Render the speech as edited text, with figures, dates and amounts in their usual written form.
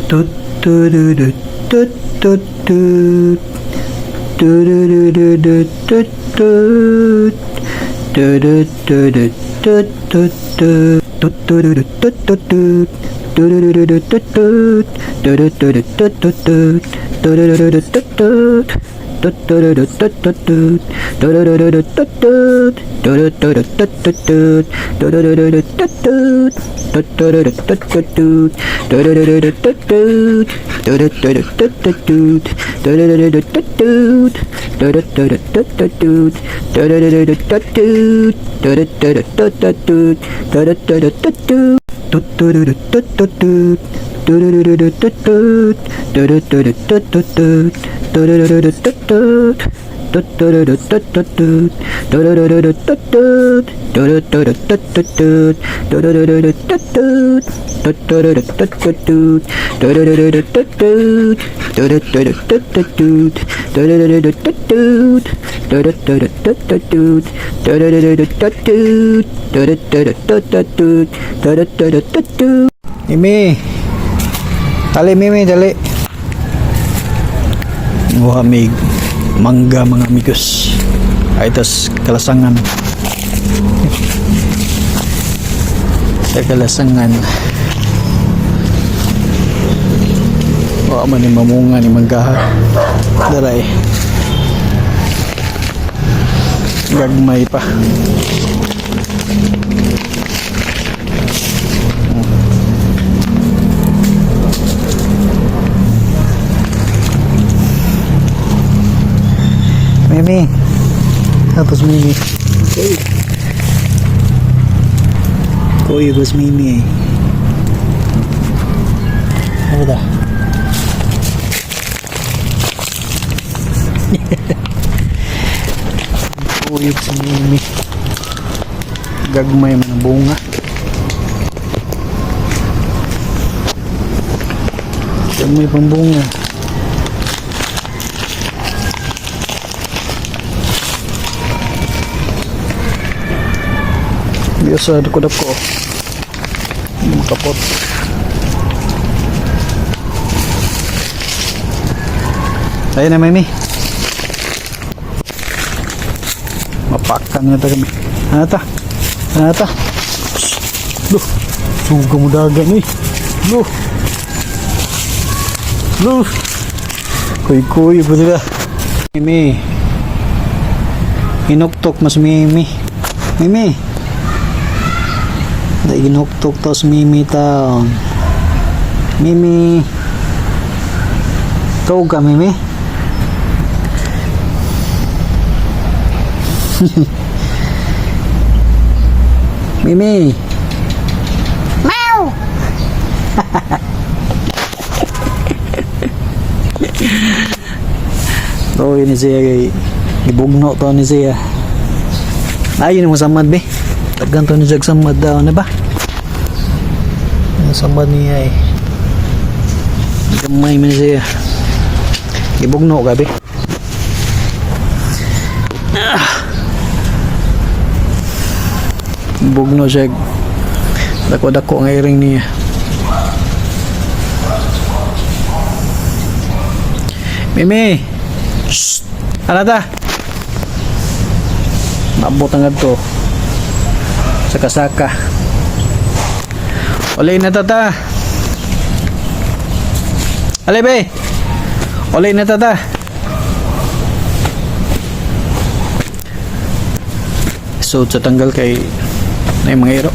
Tut tut tut tut tut. Tut tut tut. Tut tut tut tut tut. Tut tut tut tut tut. Tut tut tut. Tut tut tut tut tut. Tut tut tut. Tut tut tut tut tut. Tut tut tut. Tut tut tut tut tut. Tut tut tut. Tut tut tut tut tut. Tut tut tut. Tut tut tut tut tut. Tut tut tut. Tut tut tut tut tut. Tut tut tut. Tut tut tut tut tut. Tut tut tut tut. Tut tut tut tut tut. Tut tut tut. Tut tut tut tut tut. Tut tut tut. Tut tut tut tut tut. Tut tut tut. Tut tut tut tut tut. Tut tut tut. Tut tut tut tut tut. Tut tut tut. Tut tut tut tut tut. Tut tut tut. Tut tut tut tut tut. Tut tut tut. Tut tut tut tut tut. Tut tut tut tut. Mimi. Dali, Mimi, dali. Nguha mig mangga, mga amigos. Ay tas kalasangan. Sa kalasangan. Wa man ni mamunga ni manggaha. Daray. Gagmay pa. Mimi. Tapos Mimi. Kuya was Mimi eh. Ano ba? Kuya si Mimi. Gagmay man ang bunga. Gagmay pang bunga. Biasa dako-dako. Makapot. Ayun na, Mimi. Mapakan na ta kami. Ano ta? Ano ta? Loh, suga mo dagan eh. Loh. Loh. Kuy-kuy po sila. Mimi. Hinuktok mas Mimi. Mimi. Dahil ginuktok to sa Mimi taon. Mimi. Tuog ka, Mimi? Mimi. Meow. To ni siya kay gibugno to ni siya. Ayun mo samad be. Daghan to ni siya samad daw na ba? Ang samad niya eh. Gamay man siya. Gibugno ka be. Ah. Bugno siya. Dako-dako ang iring niya. Mimi! Shh! Ano ta? Maabot ang adto. Sa kasaka. Ulay na tata. Alay be! Ulay na tata. So, sa tanggal kay na yung mga iro.